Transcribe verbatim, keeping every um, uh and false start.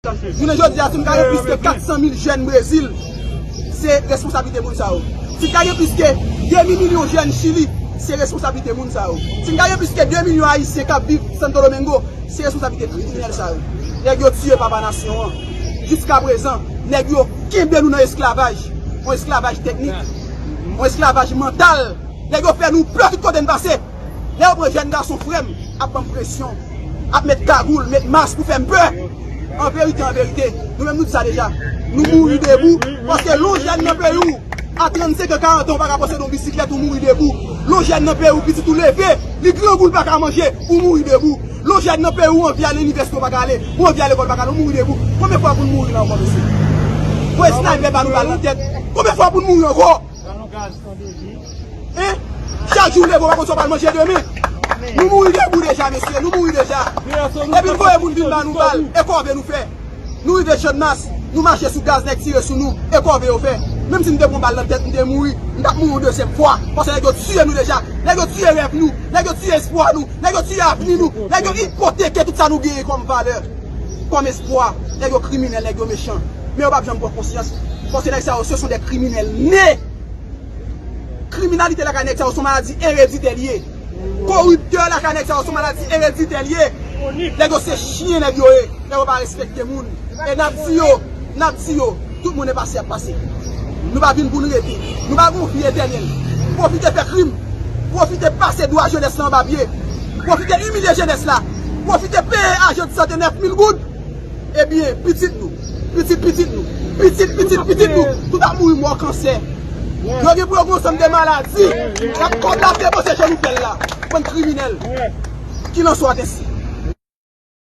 Jounen jodi a, si n ka gen plis ke kat san mil jèn Brezil, se responsablite moun sa yo. Si n ka gen plis ke demi milyon jèn Chili, se responsablite moun sa yo. Si n ka gen plis ke de milyon Ayisyen k ap viv Santo Domingo, se responsablite kriminèl sa yo. Nèg yo tiye papa nasyon an. Jiska prezan, nèg yo kenbe nou nan esklavaj. Yon esklavaj teknik. Yon esklavaj mantal. Nèg yo fè nou pè tout kote n pase. Lè yo pran jèn gason frè m, ap ban m presyon, ap met kagoul, met mas pou fè m pè. An verite, an verite, nou menm nou di sa deja. Nou mouri debou, paske lè w jèn nan peyi w, a trannsenk an, karant an, ou pa ka posede yon bisiklèt, ou mouri debou. Lè w jèn nan peyi w, pitit ou leve, li grangou, li pa ka manje, ou mouri debou. Lè w jèn nan peyi w, ou anvi al inivèsite, ou pa ka ale, ou anvi al lekòl, ou pa ka ale, ou mouri debou. Konbyen fwa pou n mouri la ankò, mesye? Voye snaypè ba nou bal nan tèt. Konbyen fwa pou n mouri ankò? Hein? Chak jou w leve, w pa konn sa w pral manje demen. Nou mouri debou deja, mesye, nou mouri deja. Epi n voye moun vin ba nou bal, e kòve nou fè. Nou rive Channmas, nou mache sou gaz, nèg tire sou nou, e kòve yo fè. Menm si m te pran bal nan tèt, m te mouri, m t ap mouri yon dezyèm fwa, paske nèg yo tiye nou deja. Nèg yo tiye rèv nou, nèg yo tiye espwa nou, nèg yo tiye avni nou, nèg yo ipoteke tout sa nou genyen kòm valè, kòm espwa. Nèg yo kriminèl, nèg yo mechan. Men yo p ap janm pran konsyans, paske nèg sa yo, ce sont des criminels nés. Kriminalite lakay nèg sa yo se yon maladi ereditè li ye. Koriptè lakay nèg sa yo se yon maladi ereditè li ye. Nèg yo se chen nèg yo ye. Nèg yo pa respekte moun. E n ap di yo, n ap di yo, tout moun e pase ap pase. Nou pa vin pou n rete. Nou pa gen yon vi etènèl. Pwofite fè krim. Pwofite pase dwa jenès la anba pye. Pwofite imilye jenès la. Pwofite peye ajan de sante nèf mil goud. Ebyen, pitit nou, pitit pitit nou, pitit pitit pitit nou, tout ap mouri mò kansè. Yo gen pou yo gen yon sèm de maladi. Y ap kòb la depanse jan nou fè l la. Bann kriminèl. Kilanswa, ensi.